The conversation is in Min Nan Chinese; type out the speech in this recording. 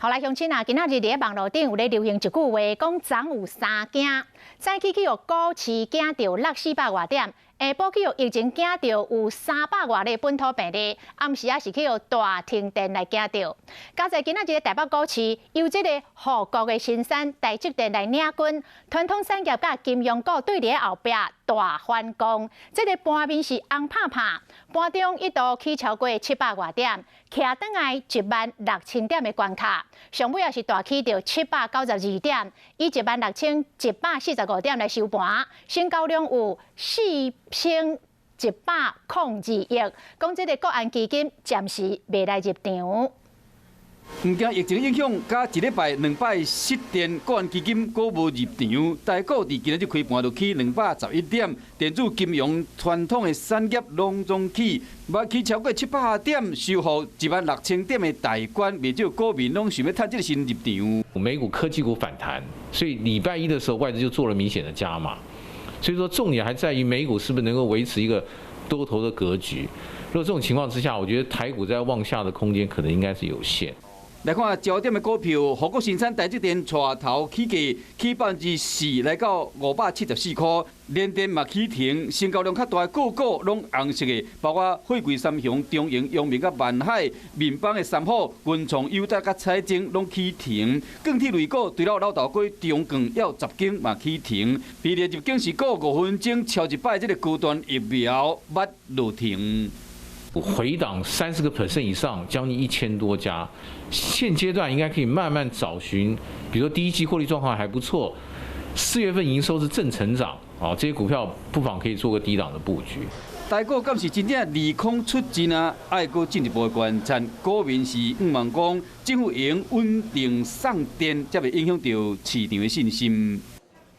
好來，鄉親啊，今仔日佇網路頂有咧流行一句話，講昨有三驚：早起去予股市驚著落四百外點，下晡去予疫情驚著有三百外例本土病例，暗時也是去予大停電來驚著。佳哉今仔日台北股市由這个護國的神山台積電來領軍，傳統產業佮金融股對佇後壁大反攻。這个盤面是紅拍拍，盤中一度起超過七百外點，徛轉來16,000點的關卡。上尾也是大起著792點，以16,145點來收盤，成交量有4102億。講這个國安基金暫時袂來入場。毋驚疫情影響，佮一禮拜兩擺失電，國安基金閣無入場。台股佇今仔日開盤就起211點，電子、金融、傳統的產業攏總起，嘛起超過七百點，收復16,000點的大關。袂少股民攏想欲趁這个時入場。美股科技股反彈，所以禮拜一的時候外資就做了明顯的加碼。所以說重點還在於美股是不是能夠維持一個多頭的格局。如果這種情況之下，我覺得台股在往下的空間可能應該是有限。來看焦點的股票，護國神山台積電帶頭起價，起4%，來到574塊。聯電嘛起停，成交量較大的個股攏紅色的，包括貨櫃三雄、長榮、陽明佮萬海、面板的三虎、群創、友達佮彩晶攏起停。鋼鐵類股除了老大哥中鋼猶有10間嘛起停。被列入警示股5分鐘超一擺這个高端疫苗捌落停。回檔30% 以上，將近1000多家。現階段應該可以慢慢找尋，比如說第一季獲利狀況還不錯，4月份營收是正成長，啊，這些股票不妨可以做個低檔的布局。台股敢是真正利空出盡啊？愛閣進一步的觀察，股民是向望講政府會用穩定送電，才袂影響著市場的信心。